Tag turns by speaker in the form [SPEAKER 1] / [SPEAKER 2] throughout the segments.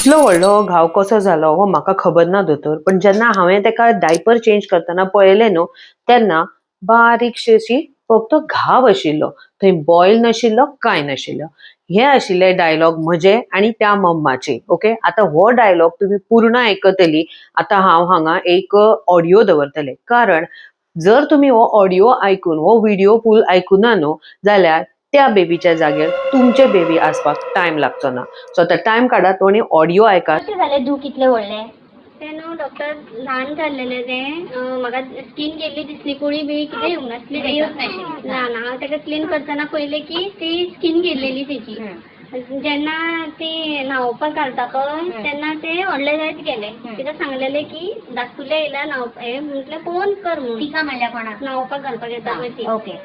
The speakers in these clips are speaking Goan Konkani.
[SPEAKER 1] इतलो व्हडलो घाव कसो जालो हो म्हाका खबर ना दोतोर, पण जेन्ना हांवें ताका डायपर चेंज करतना पळयलें न्हू, तेन्ना बारीकशी अशी फक्त घाव आशिल्लो, थंय बॉयल नाशिल्लो, कांय नाशिल्लो. हे आशिल्ले डायलॉग म्हजे आनी त्या मम्माचे. ओके, आतां हो डायलॉग तुमी पूर्ण आयकतली. आतां हांव हांगा एक ऑडियो दवरतले, कारण जर तुमी हो ऑडियो आयकून हो व्हिडिओ फूल आयकुना न्हू, जाल्यार त्या बेबीच्या जाग्यार तुमचे बेबी आसपाक टायम लागचो ना. सो आतां टायम काडात आनी ऑडियो आयकात.
[SPEAKER 2] कशें जालें दूख इतलें व्हडलें?
[SPEAKER 3] तें न्हू डॉक्टर, ल्हान जाल्लेलें तें. म्हाका स्कीन गेल्ली दिसली, पुळी बिळी कितें येवंक नासली
[SPEAKER 2] कितें येवंक
[SPEAKER 3] तेका.
[SPEAKER 2] नाशिल्ली.
[SPEAKER 3] ना ना, हांव ताका क्लीन करतना पळयलें की ती स्कीन गेल्लेली तेजी. जेन्ना ती न्हांवपाक घालता पळय, तेन्ना तें व्हडलें जायत गेलें. तिका सांगलेलें की धाकटुलें येयल्या न्हांवप हें म्हटलें पळोवन कर म्हणून.
[SPEAKER 2] तिका म्हणल्यार कोणाक?
[SPEAKER 3] न्हांवपाक घालपाक येता पळय ती.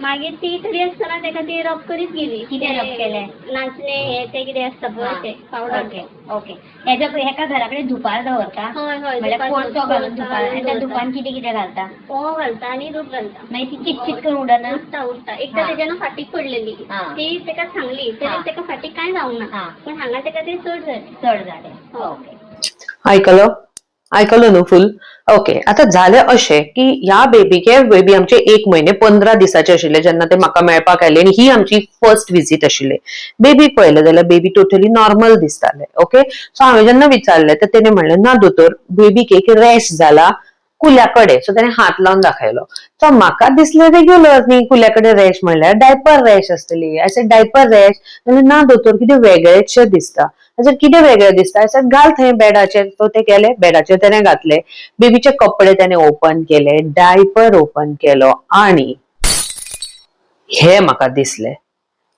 [SPEAKER 3] मागीर ती तरी आसतना ताका ती रब करीत गेली.
[SPEAKER 2] कितें रब केलें?
[SPEAKER 3] नाचणे हे ते कितें आसता पळय ते पावडर.
[SPEAKER 2] ओके ओके हेज्या हेका घरा कडेन धुपार दवरता?
[SPEAKER 3] हय हय.
[SPEAKER 2] म्हणल्यार
[SPEAKER 3] धुपार
[SPEAKER 2] कोळसो घालून
[SPEAKER 3] कोळसो
[SPEAKER 2] धुपार आनी त्या
[SPEAKER 3] घालून दवरता.
[SPEAKER 2] धुपान कितें कितें घालता?
[SPEAKER 3] ओंवो घालता आनी दूद घालता.
[SPEAKER 2] मागीर ती चिटचीट करून उडना?
[SPEAKER 3] उडटा उडटा. एकदां तेज्या न्हू फाटीक पडलेली, ती ताका सांगली तरी ताका फाटीक कांय जावंक ना, पूण हांगा ताका ते चड जालें.
[SPEAKER 2] चड जालें.
[SPEAKER 3] हय.
[SPEAKER 2] ओके.
[SPEAKER 1] आयकलो, आयकलो न्हू फूल? ओके, आतां जालें अशें की ह्या बेबीक, हे बेबी आमचे 1 म्हयने 15 दिसाचे आशिल्ले जेन्ना ते म्हाका मेळपाक आयले आनी ही आमची फर्स्ट विजीट आशिल्ली. बेबीक पळयलें जाल्यार बेबी टोटली नॉर्मल दिसताले. ओके, सो हांवें जेन्ना विचारलें तर तेणे म्हणलें, ना दोतोर, बेबीक एक रॅश जाला कुल्या कडेन. सो तेणे हात लावन दाखयलो. सो म्हाका दिसलें रेग्युलर न्ही, कुल्या कडेन रॅश म्हणल्यार डायपर रॅश आसतली. अशें डायपर रॅश जाल्यार, ना दोतोर, कितें वेगळेंचशें दिसता. अशें कितें वेगळें दिसता? अशें घाल थंय बेडाचेर. सो ते गेले, बेडाचेर तेणे घातले, बेबीचे कपडे त्याने ओपन केले, डायपर ओपन केलो आणि हे म्हाका दिसले.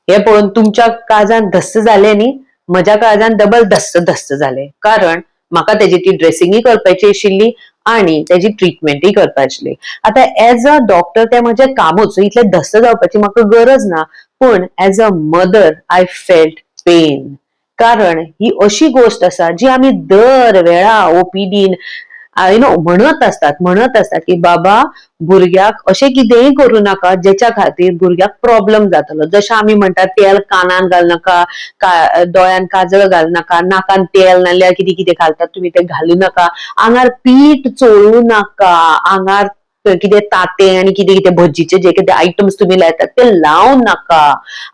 [SPEAKER 1] हे पळोवन तुमच्या काळजान धस्स जालें न्ही? म्हज्या काळजान डबल धस्स धस्स जालें, कारण म्हाका तेजी ती ड्रेसिंगय करपाची आशिल्ली आणि तेजी ट्रिटमेंटय करपाची आशिल्ली. आतां एज अ डॉक्टर तें म्हजें कामूच, इतलें धस्स जावपाची म्हाका गरज ना, पूण as a mother I felt pain, कारण ही अशी गोष्ट आसा जी आमी दर वेळा ओपीडीन you know म्हणत असतात, म्हणत असतात की बाबा, भुरग्याक अशें कितेंय करूं नाका जेच्या खातीर भुरग्याक प्रॉब्लम जातलो. जशें आमी म्हणटात, तेल कानान घालनाका, का दोळ्यान काजळ घालनाका, नाकान तेल नाल्यार कितें कितें घालतात तुमी तें घालूं नाका, आंगार पीठ चोळूं नाका, आंगार कितें तातें आनी कितें कितें भजीचे जे कितें आयटम्स तुमी लायतात ते लावं नाका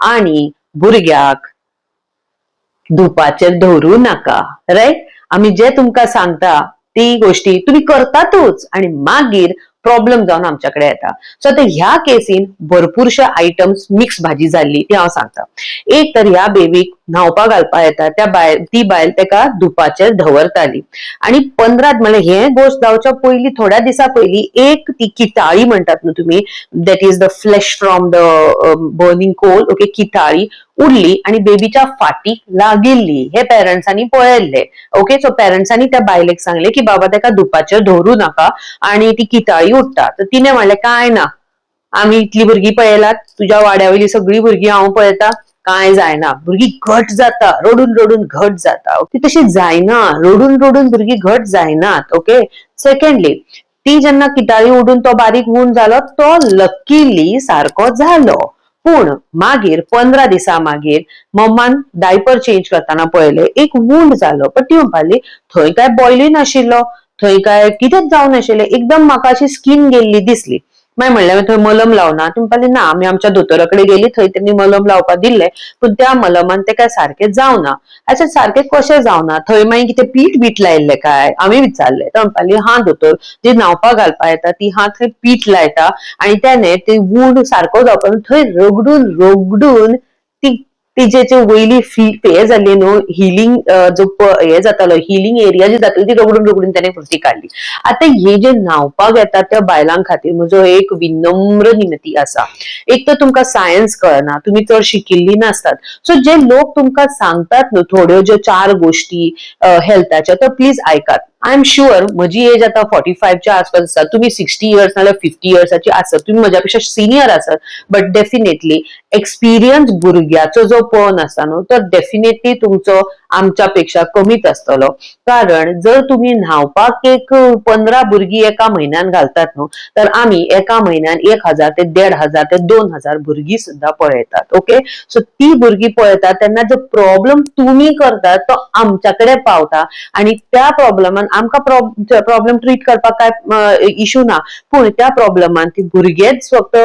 [SPEAKER 1] आणि भुरग्याक धुपाचेर दवरूं नाका, रायट? आमी जे तुमकां सांगता ती गोष्टी तुमी करतातूच आणि मागीर प्रॉब्लम जावन आमच्याकडे येता. सो आतां ह्या केसीन भरपूरशे आयटम्स मिक्स भाजी जाल्ली ती हांव सांगता. एक तर ह्या बेबीक न्हांवपाक घालपाक येता त्या बायल, ती बायल तेका धुपाचेर दवरताली आणि 15, म्हणल्यार हे गोश्ट जावच्या पयलीं थोड्या दिसा पयलीं एक ती किटाळी म्हणटात न्हू तुमी, that is the flesh from the burning coal, okay, Kitali उडली आणि बेबीच्या फाटीक लागिल्ली हे पेरंट्सांनी पळयल्ले. ओके, सो पेरंट्सांनी त्या बायलेक सांगले की बाबा, तेका धुपाचेर दवरूं नाका आणि ती किटाळी उडटा. तर तिने म्हणलें, काय ना, आमी इतली भुरगीं पळयलात, तुज्या वाड्या वयली सगळीं भुरगीं हांव पळयता, कांय जायना. भुरगीं घट जाता, रडून रडून घट जाता. ती तशी जायना, रडून रडून भुरगीं घट जायनात. ओके, सेकंडली, ती जेन्ना किटाळी उडून तो बारीक वूंड जालो, तो लकीली सारको जालो, पूण मागीर 15 दिसा मागीर मम्मान डायपर चेंज करतना पळयलें, एक वूंड जालो. पण ती म्हणपाली, थंय काय बॉयलूय नाशिल्लो, थंय काय कितेंच जावं नाशिल्लें, एकदम म्हाका अशी स्कीन गेल्ली दिसली. मागीर म्हणलें, हांवें थंय मलम लावना? ती म्हणपाली, ना, आमी आमच्या दोतोरा कडेन गेली, थंय तेणी मलम लावपाक दिल्लें, पूण त्या मलमान तें काय सारकें जावना. अच्छा, सारकें कशें जावना? थंय मागीर कितें पीठ बीठ लायिल्लें काय? आमी विचारलें. तो म्हणपाली, हा दोतोर, जी न्हांवपाक घालपाक येता ती हा थंय पीठ लायता आणि त्याने ते वूंड सारको जावपाक थंय रगडून रगडून ती तिजे जे वयली फी हे जाल्ली न्हू, हिलिंग जो हे जातालो, हिलिंग एरिया जी जाताली, ती रगडून रगडून त्याने ती काडली. आता हे जे न्हांवपाक येतात त्या बायलां खातीर म्हजो एक विनम्र विनंती आसा. एक तर तुमकां सायन्स कळना, तुमी चड शिकिल्ली नासतात, सो जे लोक तुमकां सांगतात न्हू थोड्यो ज्यो चार गोष्टी हेल्थाच्या, तर प्लीज आयकात. I am sure म्हजी एज आतां 45च्या आसपास आसा, तुमी 60 इयर्स नाल्यार 50 इयर्साची आसत, तुमी म्हज्या पेक्षा सिनियर आसत, बट डेफिनेटली एक्सपिरियन्स भुरग्याचो जो पळोवन आसा न्हू, तो डेफिनेटली तुमचो आमच्या पेक्षा कमीच आसतलो. कारण जर तुम्ही न्हावपाक एक 15 भुरगीं एका म्हयन्यान घालतात न्हू, तर आमी एका म्हयन्यान 1000 ते 1500 ते 2000 भुरगीं सुद्दां पळयतात. ओके, सो ती भुरगीं पळयतात तेन्ना जो प्रॉब्लम तुमी करतात तो आमच्या कडेन पावता आणि त्या प्रॉब्लमान आमकां प्रॉब्लम ट्रीट करपाक काय इशू ना, पूण त्या प्रॉब्लमान ती भुरगेच फक्त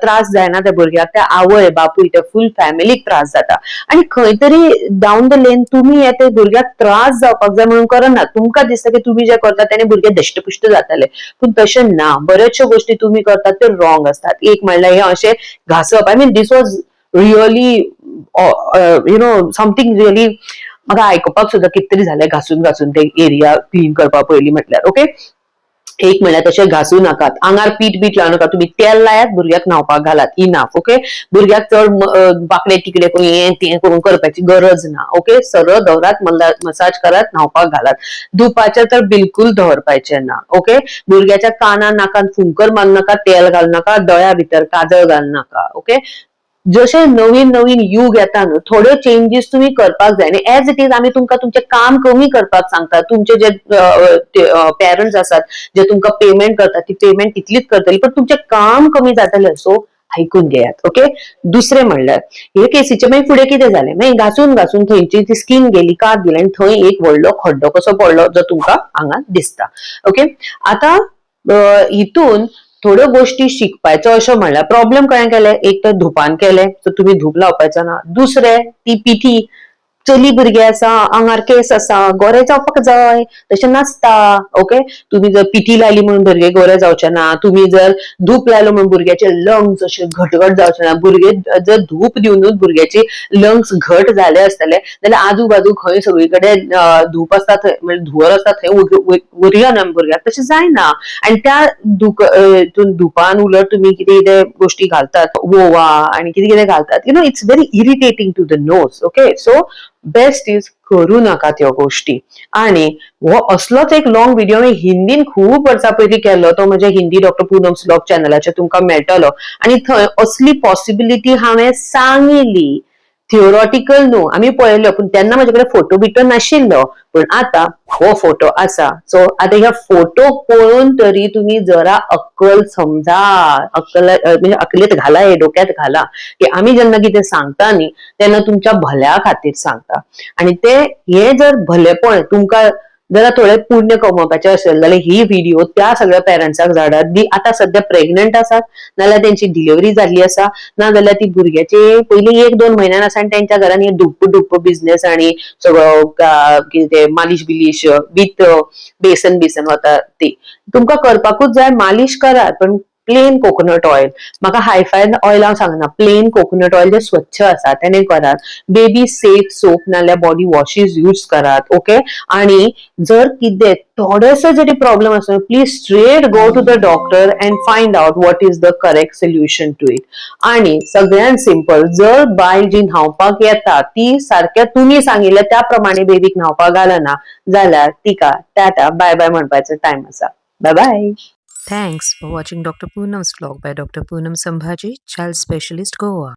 [SPEAKER 1] त्रास जायना, त्या भुरग्याक त्या आवय बापूय त्या फूल फॅमिलीक त्रास जाता. आणि खंय तरी डावन the लेन तुमी हे ते भुरग्याक त्रास जावपाक जाय म्हणून करना. तुमकां दिसता की तुमी जे करता तेणे भुरगे धश्टपुश्ट जातले, पूण तशें ना. बऱ्याचश्यो गोष्टी तुमी करतात त्यो रॉंग असतात. एक म्हणल्यार हे अशें घांसप, I mean, this was really something really म्हाका आयकुपाक सुद्दां कितें तरी जालें घासून घासून ते एरिया क्लीन करपा पयलीं म्हटल्यार. ओके, एक म्हळ्यार तशें घासूं नाकात, आंगार पीठ बीठ लावं नाका. तुमी तेल लायात, भुरग्याक न्हावपाक घालात, इनाफ. ओके, भुरग्याक चड वांकडे तिकडे करून हें तें करून करपाची गरज ना. ओके, सरळ दवरात, मसाज करात, न्हावपाक घालात. धुपाचें तर बिलकुल दवरपाचें ना. ओके, भुरग्याच्या कानान नाकान फुंकर मारू नाका, तेल घालू नाका, दोळ्या भितर काजळ घालू नाका. ओके, जशें नवीन नवीन युग येता न्हू, थोड्यो चेंजीस तुमी करपाक जाय. आनी एज it is आमी तुमकां तुमचें काम कमी करपाक सांगता. तुमचे जे पेरंट्स आसात जे तुमकां पेमेंट करतात, ती पेमेंट तितलीच करतली, पण तुमचें काम कमी जातलें. सो आयकून घेयात. ओके, दुसरें म्हणल्यार हे केसीचें मागीर फुडें कितें जालें? मागीर घासून घासून थंयची ती स्कीन गेली, कात गेली आनी थंय एक व्हडलो खड्डो कसो पडलो जो तुमकां हांगा दिसता. ओके, आतां हितून थोड्यो गोष्टी शिकपाचो अशें म्हणल्यार प्रॉब्लेम कळ्ळें केले, एक तर धुपान केले तर तुमी धूप लावपाचो ना. दुसरें, ती पिठी, चली भुरगें आसा, आंगार केस आसा, गोरे जावपाक जाय, तशें नासता. ओके, तुमी जर पिठी लायली म्हणून भुरगे गोरे जावचे ना. तुमी जर धूप लायलो म्हणून भुरग्याचे लंग्स अशे घटघट जावचे ना. भुरगे जर धूप दिवनूच भुरग्याची लंग्स घट झाले आसतले जाल्यार आजूबाजू खंय सगळी कडेन धूप आसता थंय, म्हणजे धुंवर आसता थंय उरया ना भुरग्याक, तशें जायना. आनी त्या धुपान उलट तुमी कितें कितें गोष्टी घालतात, वोवा आनी कितें कितें घालतात, it's very irritating to the nose. Okay, so best is करू नाका त्यो गोष्टी. आणि हो असलोच एक लॉंग व्हिडिओ हांवें हिंदीन खूब वर्सां पयलीं केल्लो, तो म्हज्या हिंदी डॉक्टर पूनम व्लॉग चॅनलाचेर तुमकां मेळटलो. आनी थंय असली पॉसिबिलिटी हांवें सांगिल्ली, थिओरॉटिकल न्हू. आमी पळयल्यो, पूण तेन्ना म्हजे कडेन फोटो बिटो नाशिल्लो, पूण आतां हो फोटो आसा. सो आतां ह्या फोटो पळोवन तरी तुमी जरा अक्कल समजा, अक्कल म्हणजे अकलेत घाला, हे डोक्यात घाला की आमी जेन्ना कितें सांगता न्ही तेन्ना तुमच्या भल्या खातीर सांगता. आणि ते हे जर भलेपण तुमकां जरा थोडे पुण्य कमोवपाचें असेल जाल्यार ही व्हिडिओ त्या सगळ्या पेरंट्सांक धाडात दी आतां सध्या प्रेग्नंट आसात, नाजाल्यार तेंची डिलिव्हरी जाल्ली आसा, नाजाल्यार ती भुरग्याची पयलीं 1-2 म्हयन्यान आसा आनी तेंच्या घरान हे धुप्प धुप्प बिझनेस आनी सगळो कितें ते मालिश बिलिश विथ बेसन बिसन वता ती तुमकां करपाकूच जाय. मालिश करात, पण प्लेन कोकोनट ऑयल. म्हाका हायफाय ऑयल हांव सांगना, प्लेन कोकोनट ऑयल जे स्वच्छ आसा तेणे करात. बेबी सेफ सोप नाल्यार बॉडी वॉशीस यूज करात. ओके, आणि जर कितें थोडेसो जरी प्रॉब्लम आसा, please straight go to the doctor and find out what is the correct solution to it. आणि सगळ्यात सिंपल, जर बायल जी न्हावपाक येता ती सारक्या तुमी सांगिल्लें त्या प्रमाणे बेबीक न्हावपाक घालना जाल्यार तिका टाटा बाय बाय म्हणपाचो टायम आसा. Bye bye.
[SPEAKER 4] Thanks for watching Dr. Poonam's vlog by Dr. Poonam Sambhaji, Child Specialist, Goa.